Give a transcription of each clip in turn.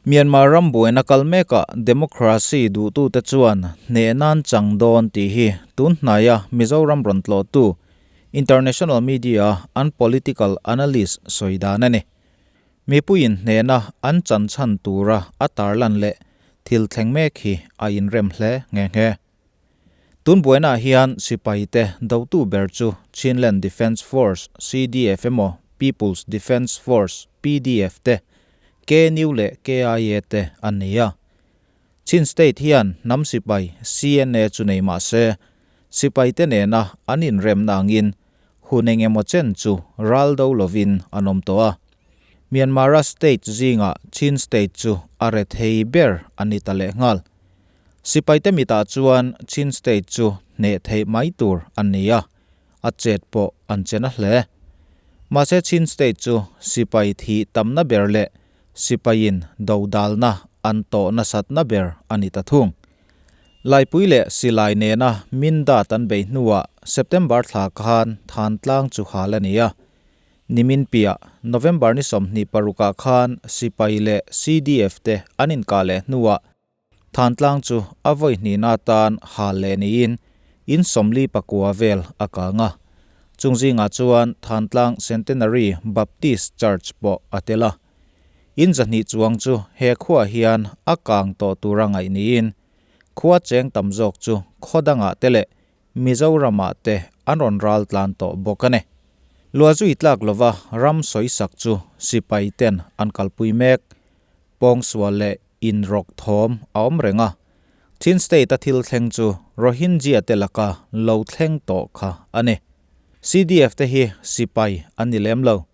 Myanmar ram buaina kal mekah democracy duhtute chuan hnehna an chang dawn tih hi tun hnaia Mizoram rawn tlawhtu international media an political analyst sawi dan a ni. Mipuiin hnehna an chan chhan tura a tarlan leh thil thleng mek hi a inrem hle nghe nghe. Tun buainaah hian sipaite dotu ber chu Chinland Defence Force, CDF, emaw People's Defence Force, PDF, te, KNU leh KIA te an ni a. Chin State hian hnam sipai CNA chu nei mah se, sipaite nena an inremna angin hun eng emaw chen chu ral do lovin an awm tawh a. Myanmar-a state zingah Chin State chu a rethei ber a ni ta lehnghal. Sipaite mitah chuan Chin State chu hneh theih mai tur an ni a, a chet pawh an che na hle. Mahse Chin State chu sipai thih tamna ber leh sipaiin dodalna an tawh nasatna ber a ni ta thung. Laipui leh silai nena min dat an bei hnuah September thla khan Thantlang chu hal a ni a, Nimin piah November ni 26 ah khan sipai leh CDF te an inkah leh hnuah Thantlang chu a vawi hnihna atan hal leh niin in 49 vel a kang a. Chung zingah chuan Thantlang Centenary Baptist Church pawh a tel a. In 200 chuang chu he khuaah hian a kang tawh tura ngaih niin khua cheng tam zawk chu khaw dangah te leh Mizoramah te an rawn ral tlan tawh bawk a ni. Luahzui tlak lova ram sawisak chu sipai ten an kalpui mek. Pawngsual leh inrawk thawm a awm reng a. Chin State a thil thleng chu Rohingya te laka lo thleng tawh kha a ni. CDF te hi sipai an ni lem lo.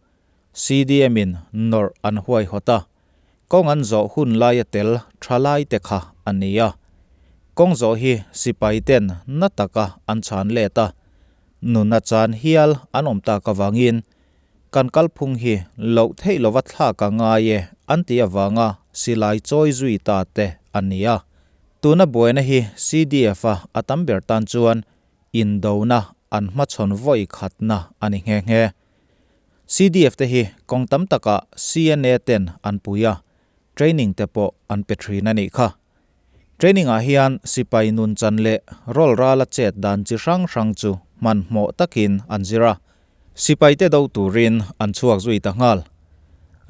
CDM in nawrh an huaihawt a, kawng an zawh hun laia tel tha lai te kha a ni a. Kawng zawh hi sipai ten na taka an chhan let a, nuna chan hial an awm tak avangin kan kalphung hi loh theih lova thlak a ngai e an tih avanga silai chawi zui ta te a ni a. Tuna buaina hi CDF a a tam ber tan chuan indona an hmachhawn vawi khatna a ni nghe nghe. CDF te hi kawng tam takah CNA ten an pui a, training te pawh an pe thin a nih kha. Training ah hian sipai nun chan leh rawl rala chet dan chi hrang hrang chu hmanhmawh takin an zir a, sipai te do turin an chhuak zui ta nghal.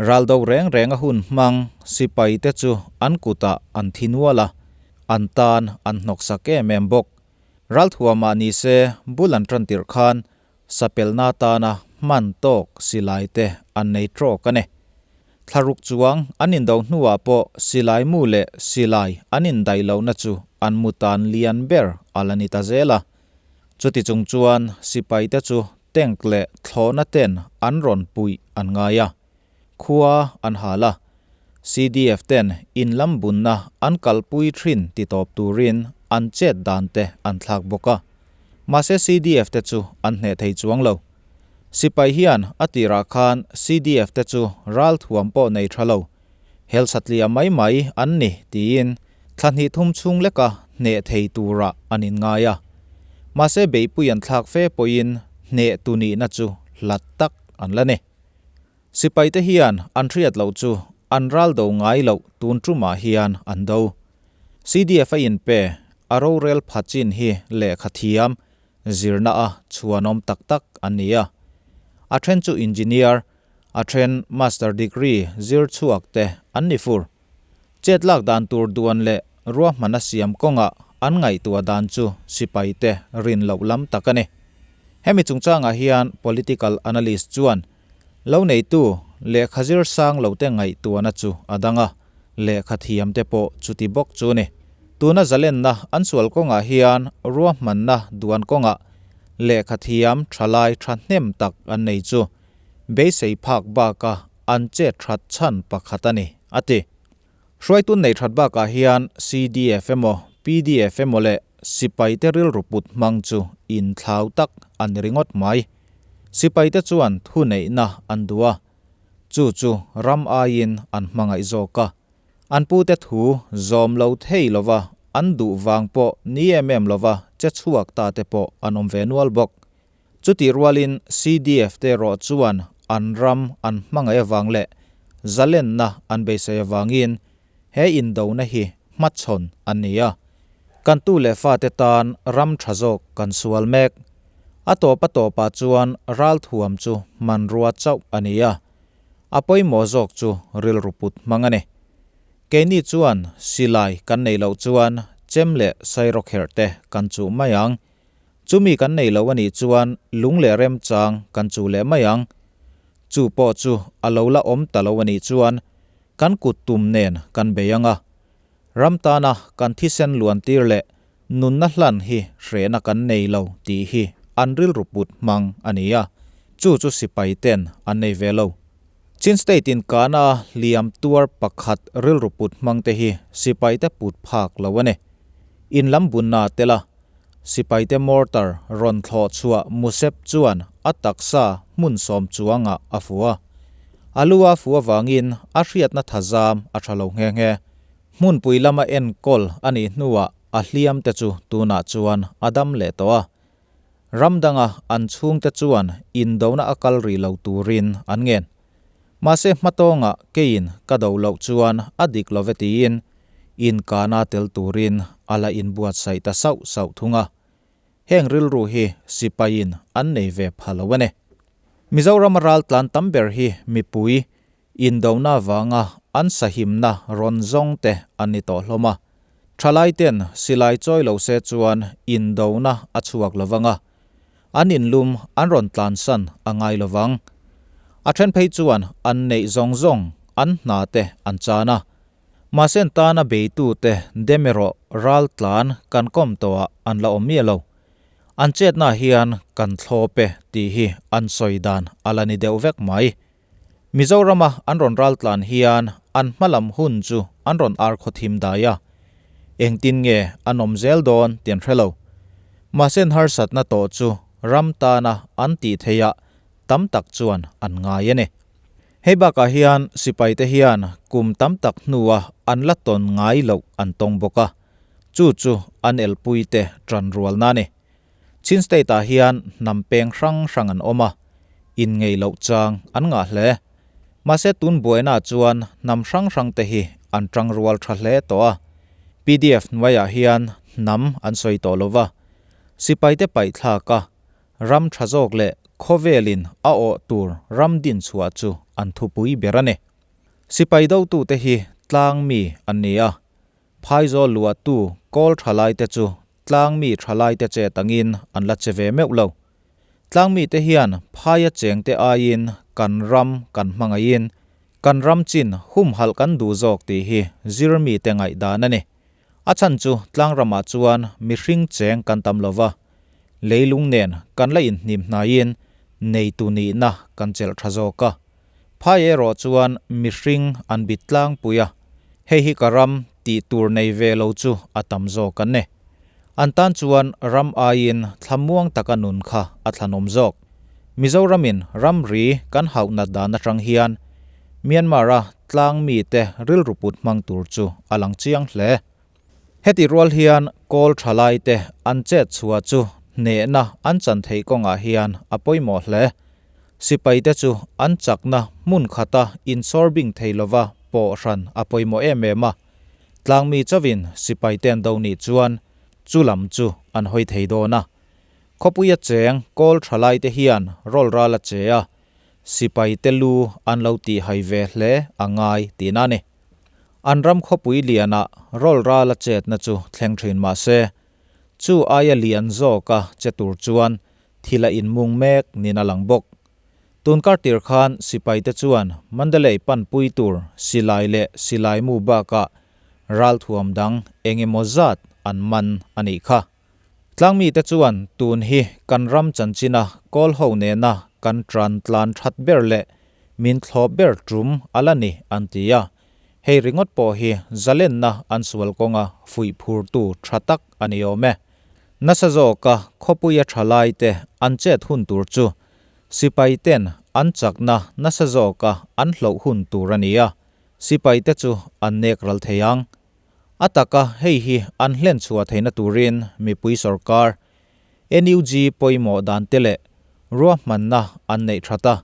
Ral do reng reng a hun hmang sipai te chu an kutah an thi nual a, an tan an hnawksak em em bawk. Ralthuamah ni se bul an tan tirh khan Sapelna atana hman tawk silai te an nei trawk a ni. Thlaruk chuang an indo hnuah pawh silai mu leh silai an indaih lohna chu an mutan lian ber a la ni ta zel a. Chuti chung chuan sipai te chu tank leh thlawhna ten an rawn puih an ngai a. Khua an hal a. CDF ten in lam bunna an kalpui thin ti tawp turin an chet dan te an thlak bawk a. Mahse CDF te chu an hneh thei chuang lo. Sipai hian a tirah khan CDF te chu ral thuam pawh nei tha lo, hel satliah mai mai an ni tiin thla hnih thum chhung leka hneh thei turah an inngai a. Mahse beihpui an thlak fe pawhin hneh tu nihna chu hlat tak an la ni. Sipaite hian an hriat loh chu an ral do ngai loh tun tumah hian an do. CDF a inpe a rorel pha chin hi lehkha thiam, zirna a chhuanawm tak tak an ni a. A then chu engineer, a then master degree zir chhuak te an ni fur. Chet lak dan tur duan leh ruahmana siam kawngah an ngaihtuah dan chu sipaite rin loh lam tak a ni. Hemi chungchangah hian political analyst chuan lo neitu lehkha zir sang lote ngaihtuahna chu a dang a, lehkha thiamte pawh chuti bawk chu ni. Tuna zalenna an sual kawngah hian ruahmanna duan kawngah lehkha thiam thalai thahnem tak an nei chu beisei phak baka an chet that chhan pakhat a ni, a ti. Hruaitu nei that bakah hian CDF emaw PDF emaw leh sipaite rilru put hmang chu inthlau tak a ni ringawt mai. Sipaite chuan thuneihna an duh a, chu chu ram aiin an hmangaih zawk a. An pute thu zawm lo thei lova an duh vang pawh ni em em lova che chhuak ta te pawh an awm ve nual bawk. Chutih rualin CDF te erawh chuan an ram an hmangaih avang leh zalenna an beisei avangin. he indona hi hmachhawn an ni a. Kan tu leh fate tan ram tha zawk kan sual mek. A tawp a tawpah chuan ralthuam chu hmanrua chauh a ni a, a pawimawh zawk chu rilru put hmang a ni. Keini chuan silai kan neih loh chuan chem leh sairawkherh te kan chuh mai ang. Chumi kan nei lo a nih chuan lung leh remchang kan chuh leh mai ang. Chu pawh chu a lo la awm ta lo a nih chuan kan kut tum nen kan bei ang a. Ram tana kan thisen luan tir leh nunna hlan hi hrehna kan nei lo tih hi an rilru put hmang a ni a, chu chu sipai ten an nei ve lo. Chin State in kahna a hliam tuar pakhat rilru put hmang te hi sipai te put phak lo a ni. In lam bunna a tel a, sipai te mortar rawn thlawh chhuah musep chuan a taksa hmun sawm chuangah a fu a. A lu a fu avangin a hriatna thazam a tha lo nghe nghe. Hmunpui lama enkawl a nih hnuah a hliam te chu tunah chuan a dam leh tawh a. Ram danga an chhungte chuan indona a kal rih lo turin an ngen. Mahse hmatawngah keiin ka do loh chuan a dik lo ve tiin inkana tel turin a la inbuatsaih ta sauh sauh thung a. Heng rilru hi sipaiin an nei ve pha lo a ni. Mizorama raltlan tam ber hi mipui Indona vanga an sahimna rawn zawng te an ni tawh hlawm a. Thalaiten silai chawi lo se chuan indona a chhuak lo vang a, an inlum an rawn tlansan a ngai lo vang. A then phei chuan an neih zawng zawng an hna te an chan a. Mahse an tana beitute dem erawh ral tlan kan kawm tawhah an la awm miah lo. An chetna hian kan thlawp e tih hi an sawi dan a la ni deuh vek mai. Mizorama an rawn ral tlan hian an hmalam hun chu an rawn ar khaw thim dai a, engtin nge an awm zel dawn tih an hre lo. Mahse an harsatna tawh chu ram tana an tih theihah tam tak chuan an ngai a ni. Hei bakah hian sipaite hian kum tam tak hnua an la tawn ngai loh an tawng bawk a, chu chu an elpuite tanrualna a ni. Chin State-ah hian hnam peng hrang hrang an awm a, inngeih loh chang an ngah hle. Mahse tun buainaah chuan hnam hrang hrang te hi an tangrual tha hle tawh a. Pdf hnuaiah hian hnam an sawi tawh lo va, sipaite paihthlak a, ram tha zawk leh khawvelin a awh tur ram din chhuah chu an thupui ber a ni. Sipai dotute hi tlang mi an ni a, Phaizawl luahtu kawl thalaite chu tlangmi thalaite che tangin an la che ve meuh lo. Tlangmite hian phaia chengte aiin kan ram kan hmangaihin kan ram chin humhalh kan duh zawk tih hi zirmite ngaihdan a ni. A chhan chu tlang ramah chuan mihring cheng kan tam lo va, leilung nen kan la inhnim hnaiin neitu nihna kan chelh tha zawk a. Phai erawh chuan mihring an bit tlangpui a, hei hi ka ram tih tur nei ve lo chu a tam zawk an ni. An tan chuan ram aiin thlamuang taka nun kha a thlanawm zawk. Mizoramin ramri kan hauhnat dan atang hian Myanmar-a tlang mite rilru put hmang tur chu a lang chiang hle. Heti rual hian kawl thalaite an chet chhuah chu hnehna an chan theih kawngah hian a pawimawh hle. Sipaite chu an chakna hmun khata insawr bing thei lova pawh hran a pawimawh em em a. Tlangmi chauhin sipaite an do nih chuan chu lam chu an hawi thei dawn a. Khawpuia cheng kawl thalaite hian rawl ral a che a, sipaite lu an lo tihhai ve hle a ngai tihna a ni. An ram khawpui lianah rawl ral a chetna chu thleng thin mah se, chu aia lian zawka che tur chuan thil a inmung mek niin a lang bawk. Tun kar tir khan sipaite chuan Mandalay panpui tur silai leh silai mu bakah ralthuam dang eng emaw zat an man a nih kha. Tlangmite chuan tun hi kan ram chanchina kawl ho nena kan tan tlan that ber leh min thlawp ber tum a la ni an ti a, hei ringawt pawh hi zalenna an sual kawnga fuih phurtu tha tak a ni awm e. Nasa zawka khawpuia thalaite an chet hun tur chu sipaiten an chakna nasa zawka an hloh hun tur a ni a, sipaite chu an nek ral thei ang. A taka hei hi an hlen chhuah theihna turin mipui sorkar, NUG pawimawh dan te leh ruahmanna an neih that a,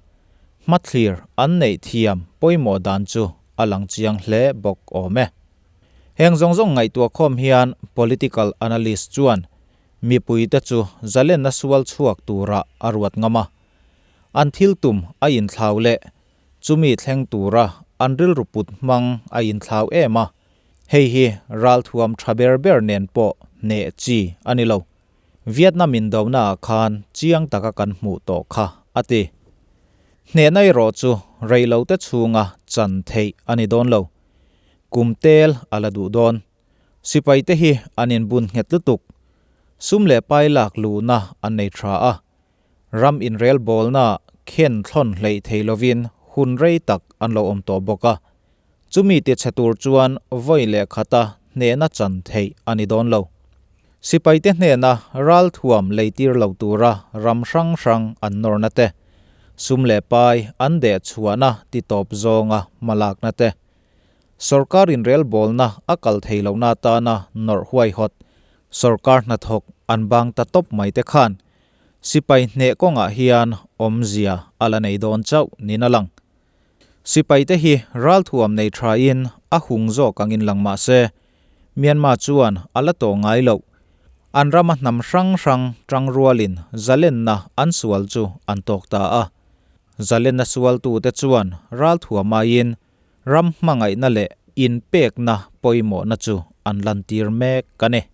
hmathlir an neih thiam pawimawh dan chu a lang chiang hle bawk awm e. Heng zawng zawng ngaihtuah khawm hian political analyst chuan mipuite chu zalenna sual chhuak tura a ruat ngam a. An thil tum a inthlau leh chumi thleng tura an rilru put hmang a inthlau em a, hei hi ralthuam tha ber ber nen pawh hneh chi a ni lo. Vietnam indonaah khan chiang taka kan hmuh tawh kha, a ti. Hnehna erawh chu reilote chhunga chan theih a ni dawn lo. Kum tel a la duh dawn. Sipaite hi an inbun nghet lutuk. Sum leh pai lak luhna an nei tha a. Ram inrelbawlna khen thlawn hleih thei lovin hun rei tak an lo awm tawh bawk a. Chumi tichhe tur chuan vawi leh khata hnehna chan theih a ni dawn lo. Sipaite hnena ralthuam leitir lo tura ram hrang hrang an nawrna te, sum leh pai an deh chhuahna ti tawp zawnga hmalakna te, Sorkar inrelbawlna a kal thei lohna atana nawrh huaihawt sorkar hnathawk an bang ta tawp mai te khan sipai hneh kawngah hian awmzia a la nei dawn chauh niin a lang. Sipaite hi ralthuam nei thain a hung zawk angin lang mah se, Myanmar chuan a la tawh ngai loh. An rama hnam hrang hrang tangrualin zalenna an sual chu an tawk ta a. Zalenna sualtute chuan ralthuam aiin ram hmangaihna leh inpekna pawimawhna chu an lantir mek a ni.